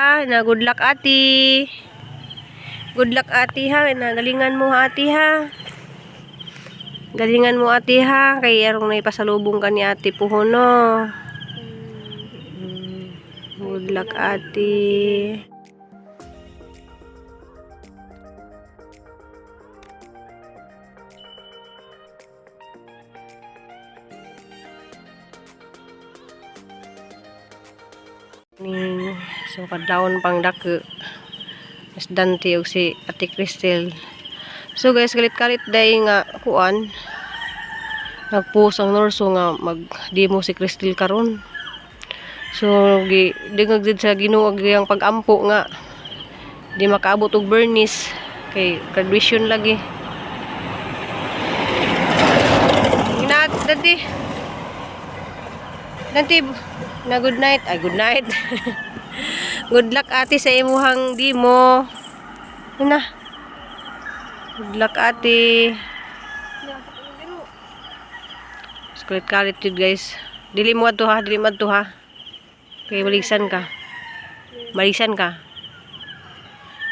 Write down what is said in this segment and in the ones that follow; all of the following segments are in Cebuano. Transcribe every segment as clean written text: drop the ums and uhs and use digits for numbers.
Ha, na good luck, ate. Good luck, ate, ha. Na galingan mo, ate, ha. Galingan mo, ate, ha. Kay arong naipasalubong ka ni ate puhono. Good luck, ate. Ning so kadlawon pang dako. Mas Dante og si Ate Cristel. So guys, kalit-kalit day nga kuan. Nagpost ang Norso nga mag-demo si Cristel karon. So gi dingag jud sa Ginoo ang iyang pag-ampo nga di makaabot og Bernice kay graduation lagi. Ina Dante. Dante na good night. Ay, good night. Good luck, ate, sa imuhang demo. Yun na. Good luck, ate. Kulit-kalit yun, guys. Dili mo ato ha, dili mo ato ha. Kay maligsan ka. Maligsan ka.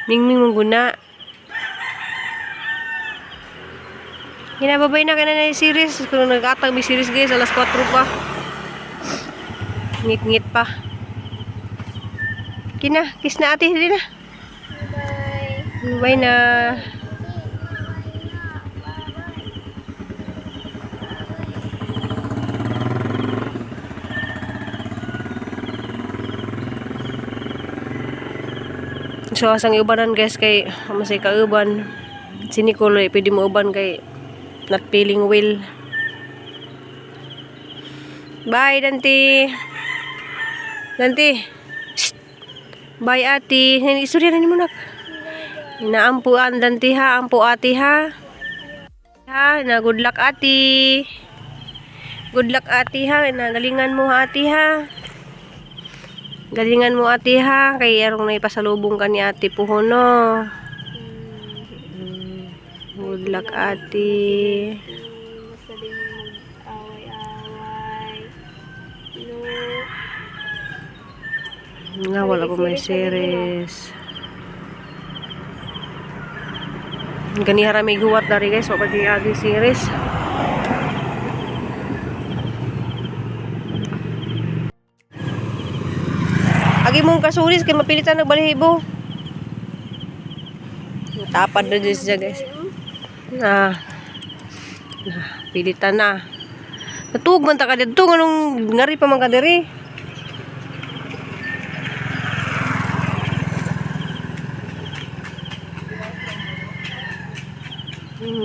Mingming mong guna. Ginababay na ka na na yung series. Kung nag-atag may series, guys, alas 4 pa. Ngit-ngit pa. Kina, kiss na, ate, hindi na. Bye. Bye na. So, asang ubanan, guys, kay masay kauban. Si Nicole, eh, pwede mo uban kay not feeling well. Bye, Dante. Dante. Shh. Bye, ate. Istorya na ni mo, nak. Inaampuan Dante ha, ampo ate ha. Ha, na good luck, ate. Good luck, ate, ha. Na galingan mo, ate, ha. Galingan mo, ate, ha. Kay arong naipasalubong ka ni ate puhono. Good luck, ate. Basta di mo mag-away-away. No. Nga wala pa may series. Ganihara may guwat dari, guys, wa pa di agi series. Agi mong kasulis kay mapilitan nagbalihibo. Tapad na dyan siya, guys. Ah. Ah, pilitan na. Natuog man ta ka didto nganong ngari pa man ka diri.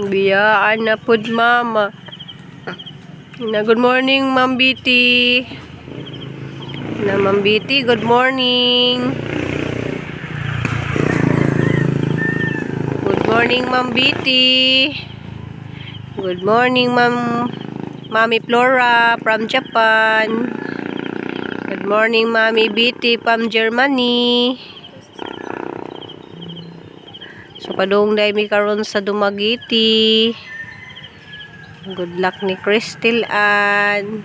Biyaan na pud, mama. Na good morning, Ma'am Biti. Na Ma'am Biti, good morning. Good morning, Ma'am Biti. Good morning, Ma'am Mami Flora from Japan. Good morning, Mami Biti from Germany. So padung dai mi karon sa Dumaguete. Good luck ni Crystal Ann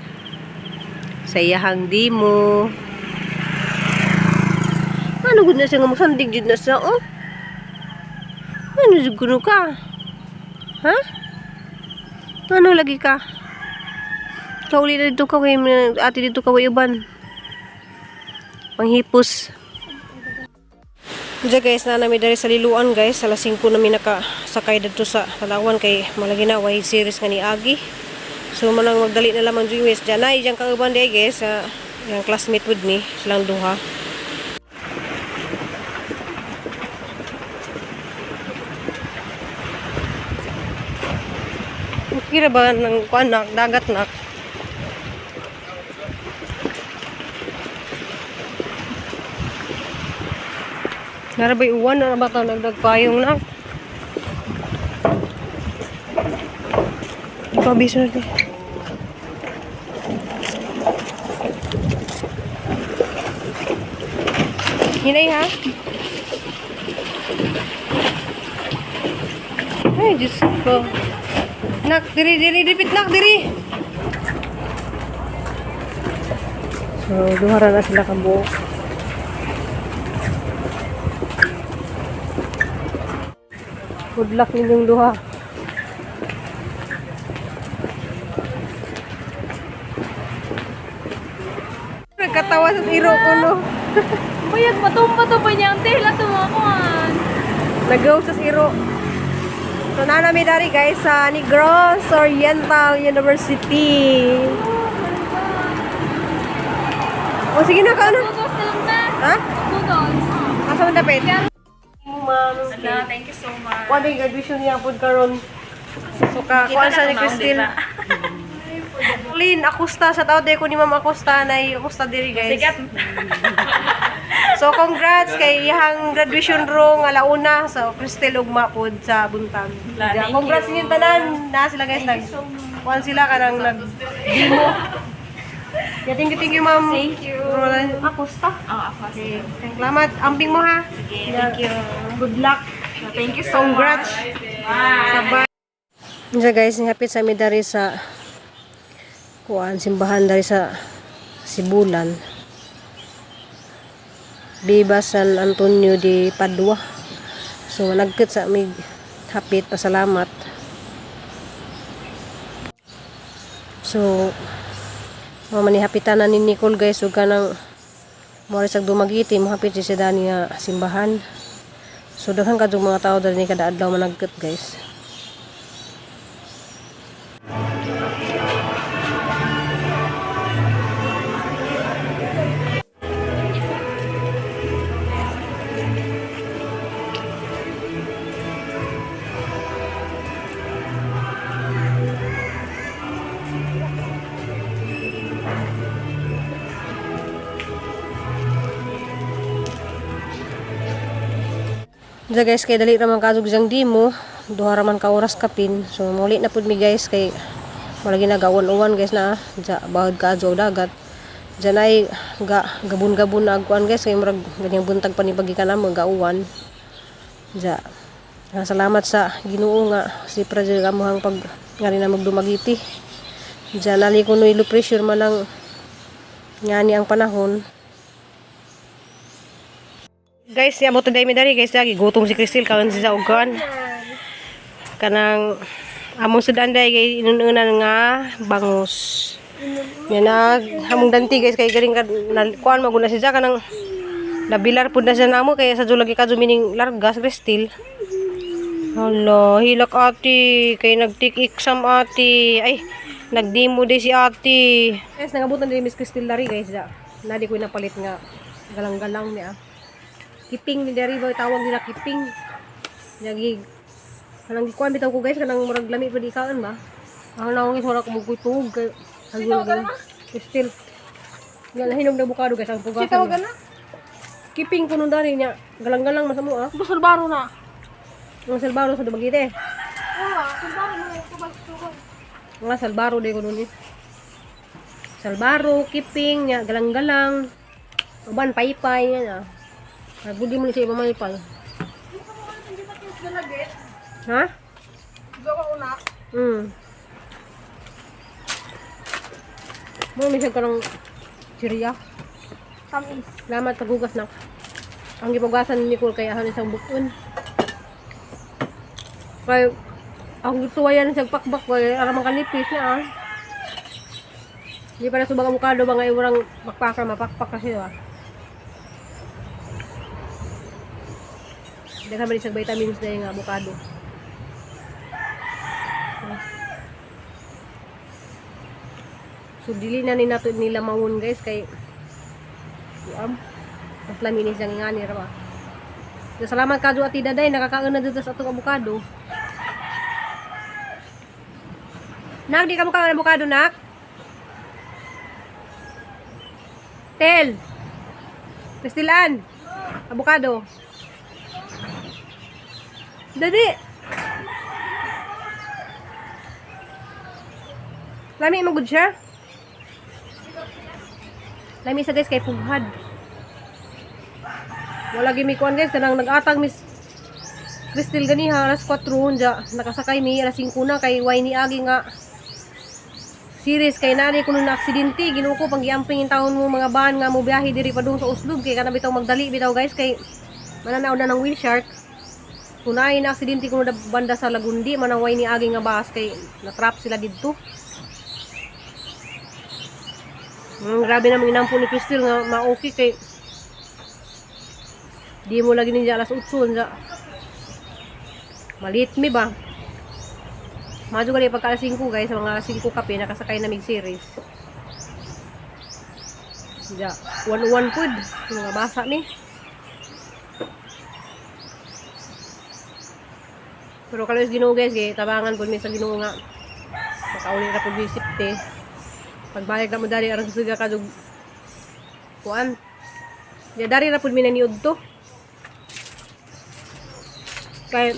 sa iyahang demo. Ano gud na siya nga mosandig jud na siya, oh? Ano jud kuno ka? Ha? Ano lagi ka? Kauli na dito ka kay ate dito ka way uban. Panghipos. Diyan, guys, na nami diri sa Liloan, guys. Alas 5 nami nakasakay dito sa Palawan kay malagi na way series nga ni Agi. So manang magdali na lamang jud guys. Diyan ay diyang kauban di guys, sa yung classmate with me, silang duha. Kira ba ng kuan nak, dagat nak? Narabay uwan na ba ta nagdagpayong nak? Ikaw biso na di. Hinay ha? Ay, Diyos ko. Nak, diri, diri, dipit, nak, diri. So, duha ra na sila kabuok. Good luck ninyong duha. Nagkatawa sa siro ko, no. Bayag, matumba to ba niya? Ang tela to mga kuhan. Nag-go sa siro. So, na nami dari guys sa Negros Oriental University. O, sige na ka, ano? Noodles na lang na. Ha? Noodles. Asa man dapat? Ma'am. Ala, thank you so much. Kuan din graduation niya pud karon. So ka kuan sa ni Christine. Lynn Acosta sa tao ko ni Ma'am Acosta nay Acosta diri, guys. Sigat. So congrats kay iyang graduation ro nga launa so Cristel ugma pod sa buntag. La, thank Congrats you. ninyong tanan na sila, guys, nag kuan sila kanang nag demo. Yeah, thank you, Ma'am. Thank you. Roland Acosta. Oh, ako. Okay. Salamat. Amping mo ha. Sige, thank you. Good luck. Thank you so Congrats. much. Bye. Sabay. Unsa guys, nihapit sa mi dari sa kuan simbahan dari sa Sibulan. Viva San Antonio de Padua. So nagkit sa mig hapit pasalamat. So mao man nihapitan na ni Nicole, guys, ug kanang mo sa Dumaguete mohapit siya sa dani nga simbahan. So daghan kadtong mga tao dali ni kada adlaw managkit, guys. Diya guys, kay dali raman kadug diyang dimo, 2 ra man ka oras kapin. So muli na pud mi, guys, kay malagi na gawan-uwan, guys, na ah. Diya bahod ka og dagat. Diyan ay ga gabun-gabun na agkuan, guys, kay murag ganyang buntag pa ni pagikan namo gauwan. Diya. Ah, salamat sa Ginoo nga si pra jud amuhang pag ngari na magdumagiti. Diya nali ko no pressure man ang ngani ang panahon. Guys, niabot na mi dari, guys, lagi gutom si Cristel kaon si sa ugan. Kanang among sudan day kay inununan nga bangus. Yan na among danti, guys, kay galing ka na, kuan maguna si siya kanang nabilar pud na siya namo kaya sa lagi ka mining largas Cristel. Hala, hilak ate kay nag-take exam ate. Ay, nagdemo day si ate. Guys, nangabot na din Miss Cristel dari, guys. Da. Nadi ko napalit nga galang-galang niya. Kiping ni dari ba tawag nila kiping. Lagi kanang gikuan bitaw ko, guys, kanang murag lami pud ikaon ba. Ang nawong is wala ko mugkuitog kay sayo lagi. Still. Nga nahinog na bukado, guys, ang pugasan. Sitaw na? Kiping kuno dari niya. Galang-galang masamo ah. Basulbaro na. Ang salbaro sa Dumaguete. Oo, sulbaro na. Tubag, Mga salbaro day ko nun eh. Salbaro, kiping, nya, galang-galang. Uban, paypay, yan ah. Nagudi mo ni sa ibang maypay. Ha? Mo may ka ng siriya. Tamis. Salamat sa gugas na. Ang gipugasan ni Nicole kay ahon isang bukon. Kay ang gituwayan sa pakbak kay ara man kanipis na ah. Di pa na subang avocado ba nga iurang pakpaka mapakpak kasi ah. Daghan man isang vitamins na yung avocado. So dili na ni nato nila mawon, guys, kay kuam. Mas lami ni siyang ingani ra ba. So, salamat kadyo ati Daday nakakaon na dito sa atong avocado. Nak, di ka mo kaon avocado, nak? Tel. Kristilan. Avocado. Dali. Lami mo gud siya. Lami sa, guys, kay pughad. Wala gyud mi kuan, guys, kanang nag-atang Miss Crystal ganiha alas 4 unja nakasakay mi alas 5 na kay way ni agi nga series kay nani kuno na aksidente. Ginoo ko, panggiamping in taon mo mga van nga mo biyahe diri padung sa Oslob kay kana bitaw magdali bitaw, guys, kay mananaw na ng wheel shark. Kunay na aksidente kuno banda sa Lagundi, manaway ni agi nga bus kay natrap sila didto. Grabe na mga inampo ni Crystal nga ma-okay kay di mo lagi ninja alas 8 unsa. Malit mi ba? Madyo gali pagka alas 5 guys, mga alas 5 kape nakasakay na mig series. Ja, 1-1 pud mga basa ni. Pero kalos Ginoo guys, kay tabangan pud mi sa Ginoo nga makauli ra pud mi safety. Pagbalik na mo dari aron suga ka dug kuan. Ya dari ra pud mi naniud to. Kay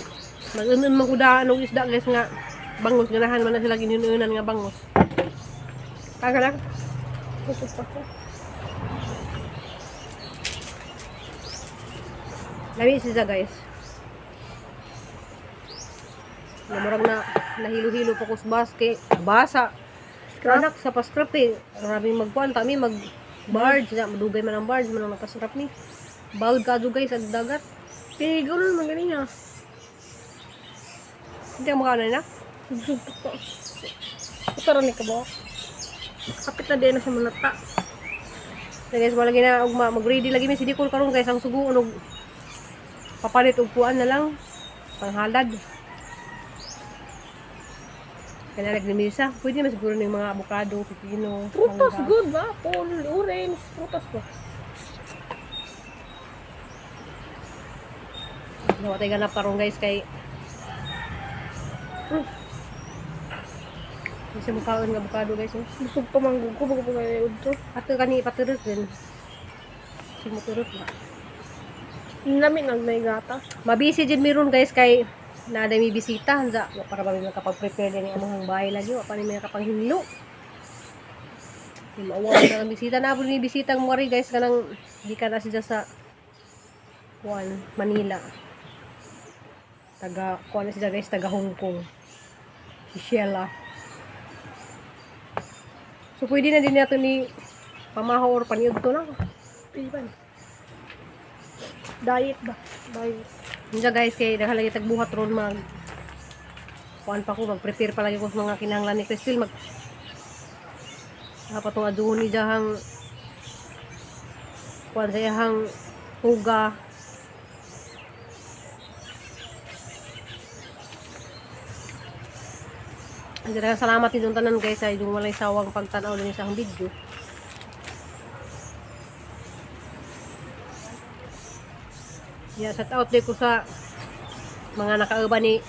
mag-un man kuda og isda guys nga bangus, ganahan man na sila ginununan nga bangus. Kaya lang. Busog pa ko. Lami siya guys. Namurag na nahilo-hilo pa ko sa bus kay basa. Scrap? Anak sa pa-scrap eh. Maraming magkuan kami mag barge na madugay man ang barge man ang nagpa-scrap ni. Bawd ka guys ang dagat. Kay gulon man gani niya. Hindi ka makaano na. Busog pa ko. Usa ra ni ka ba? Kapit na din na sa mulata. So guys, wala na og mag-ready lagi mi si Nicole karon guys ang suguon og papalit og kuan na lang panghalad. Kaya naglimisa. Pwede man siguro ng mga avocado, pipino, Prutas mangga. good ba? Apple, orange, prutas ba? Nawa tayo ganap karon guys kay Kasi mukhaon nga avocado guys oh. Busog pa man gud ko bago pa kayo udto. Ato kani paturot din. Simuturot ba? Lami nag may gatas. Mabisi jud mi ron guys kay naa mi bisita hanza wa para ba mi makapag-prepare din ang among bahay lagi wa pa ni mi nakapanghinlo. Di maawa na ang bisita na po ni bisita ang mori guys kanang gikan na siya sa kuan Manila. Taga kuan na siya guys, taga Hong Kong. Si Sheila. So pwede na din nato ni pamaho or paniudto na. Piban. Diet ba? Diet. Unsa guys kay daghan lagi tagbuhat ron mag kuan pa ko, mag-prepare pa lagi ko sa mga kinahanglan ni Crystal mag dapat tong aduhon ni jahang kuan sa iyahang huga. Ang daghang salamat inyong tanan guys sa inyong walay sawang pagtan-aw din sa akong video. Yeah, shout out din ko sa mga nakauban ni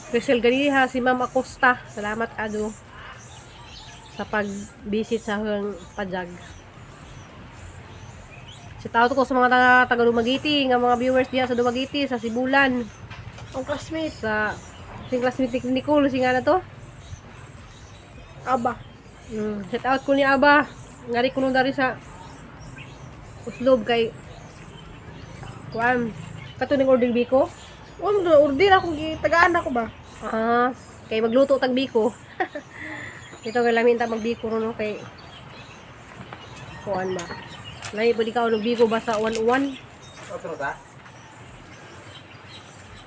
Crystal ganiha, si Ma'am Acosta. Salamat ado sa pag-visit sa akong pajag. Shout out ko sa mga taga Dumaguete, nga mga viewers diha sa Dumaguete, sa Sibulan, Ang classmate. sa sing classmate ni Nicole, si nga na to. Aba. Shout out ko ni Aba. Ngari ko nung dari sa Uslob kay kuan kato ning order biko. Ano, order akong gitagaan ako ba? Ah, kay magluto tag biko. Ito kay lamin ta magbiko ron no kay kuan ba. Lahi pud ikaw og biko ba sa 1-1. Otro ta?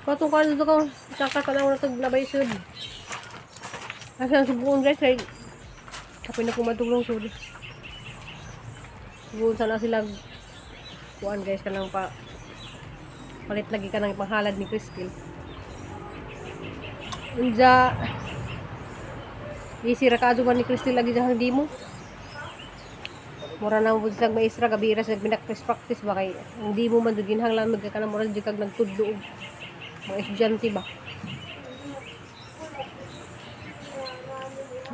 Katong kuan dito ko, saka ka na tag labay sud. Asa ang subuon guys kay kapin na kumadulong sud. Subuon sana sila kuan guys kanang pa palit lagi ka ng panghalad ni Crystal. Unja Easy ra kaadto man ni Crystal lagi dahang di mo. Mura na mo sa maestra gabi ra sa practice practice ba kay ang di mo man jud ginhanglan magka ka na mura jud kag nagtudlo og mga estudyante ba.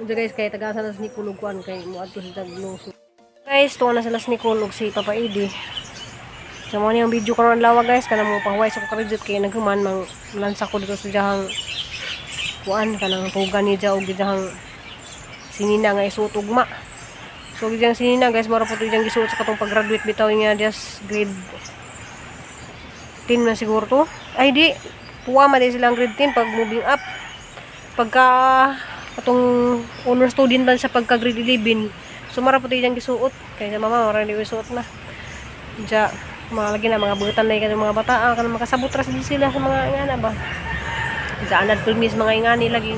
Unja guys kay taga na sa Nicole og kuan kay moadto sa tagluso. Guys, tuwa na sila sa Nicole og si Papa Edi. So mo ni ang video karon adlaw guys kanang mo pahuway sa ko karidot kay naghuman mang lansa ko dito sa jahang kuan kanang tugan ni ja og jahang sinina nga isuot ugma. So gijang sinina guys mura po to jang gisuot sa katong pag-graduate bitaw niya just grade 10 na siguro to. Ay di puwa man din silang grade 10 pag moving up. Pagka katong honor student man sa pagka grade 11. So mura po to jang gisuot kay sa mama mura ni gisuot na. Ja Mga lagi na mga butan na kanang mga bata kanang makasabot ra sila sa mga ingana ba. Sa anad pulmis mga ingani lagi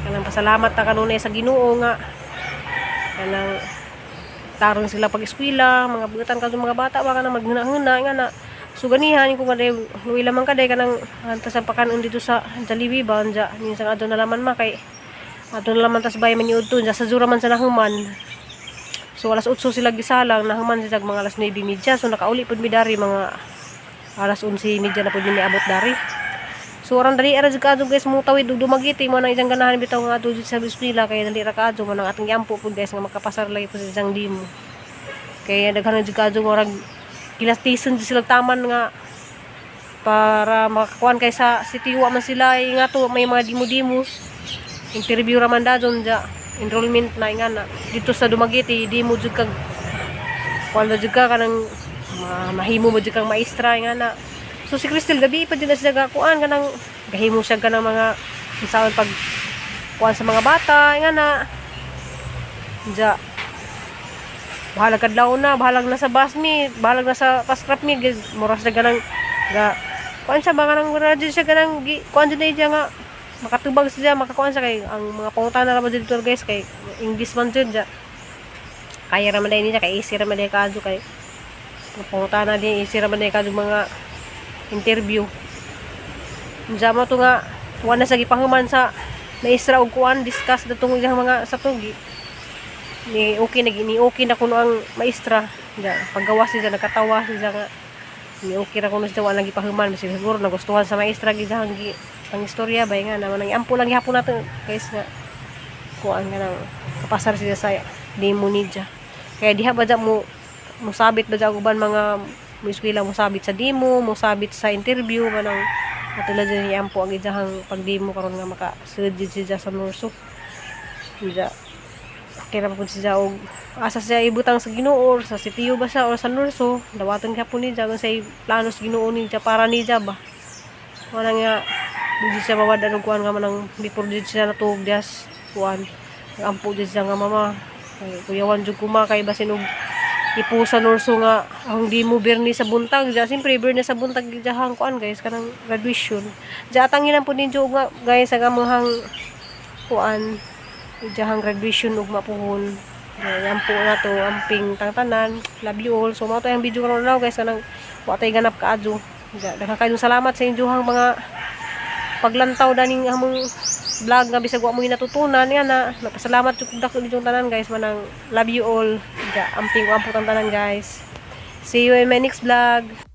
kanang pasalamat ta kanunay sa Ginoo nga kanang tarong sila pag eskwela, mga butan kadtong mga bata ba, kanang maghuna-huna nga na. So ganihan ko nga day luwi lamang ka day kanang anta sa pakanon dito sa Jollibee ba. Anja minsan adto na laman ma kay adto na laman tas bay man yudto sa Zura man sa nahuman. So alas 8 sila gisalang, nahuman sila mga alas 9:30. So nakauli pud mi dari mga alas 11:30 na pud mi niabot dari. So aron dali ra jud kaadto, guys, mo tawid ug Dumaguete mo nang isang ganahan bitaw nga adto jud sa eskwela kay dali ra kaadto mo nang atong giampo pud, guys, nga makapasar lagi po sa isang dimo. Kaya daghan na jud kaadto, murag kilatison jud sila taman nga para makakuan kay sa city wa man sila ay nga to may mga dimo-dimo, interview ra man dadon ja, enrollment na ingana. Dito sa Dumaguete, di mo jud kag kuan na jud ka kanang mahimo mo jud kang maestra ingana. So si Crystal gabi pa jud na siya gakuan kanang gahimo siya kanang mga unsaon pag kuan sa mga bata ingana. Ja bahalag kadlaw na, bahalag na sa bus mi, bahalag na sa paskrap mi, mura siya ganang ga kuan siya ba kanang mura jud siya ganang gi, kuan jud na siya nga makatubag siya, makakuan siya kay ang mga pangutana ra man jud dito, guys, kay English man jud. Ja kaya ra man dai niya kay easy ra man dai kaadto kay mga pangutana din, easy ra man dai kaadto mga interview. Unsa mo to nga wala na sa gipahuman sa maestra og kuan discuss datong ilang mga sa tugi ni okay na ni okay na kuno ang maestra. Ja paggawas siya nagkatawa siya nga ni okay ra kuno siya, wala gipahuman. Siguro nagustuhan sa maestra gidahang gi ang istorya bay nga naman ang ampo lang gihapon nato, guys, nga kuan nga nang kapasar siya sa demo niya. Kaya diha ba dya mo musabit ba dya ang uban mga mo eskwela, musabit sa demo, musabit sa interview manang atula dyan iampo ang idahang pagdemo karon nga maka sud jud siya sa Norso. Diya kaya pa pud siya og asa siya ibutang sa Ginoo or sa sitio ba siya or sa Norso, dawaton ka po niya kung sa plano sa Ginoo niya para niya ba. Wala nga di siya mawad-an og kuan nga manang before jud siya natuog dias kuan ampo jud siya nga, "Mama, kay kuyawan jud ko ma kay basin og ipo sa Norso nga ang di mo birni sa buntag." Ja siyempre birni sa buntag gijahang kuan, guys, kanang graduation. Ja atangin po ninyo nga, guys, ang among kuan ijahang graduation ug mapuhon. Yan po na to amping tangtanan. Love you all. So mao to ang video karon now, guys, kanang wa tay ganap kaadyo. Ja, daghan kayong salamat sa inyohang mga paglantaw daning among vlog nga bisag wa mo natutunan nga na nagpasalamat jud kog dako ninyong tanan, guys, manang love you all. Ja amping ampo tanan, guys. See you in my next vlog.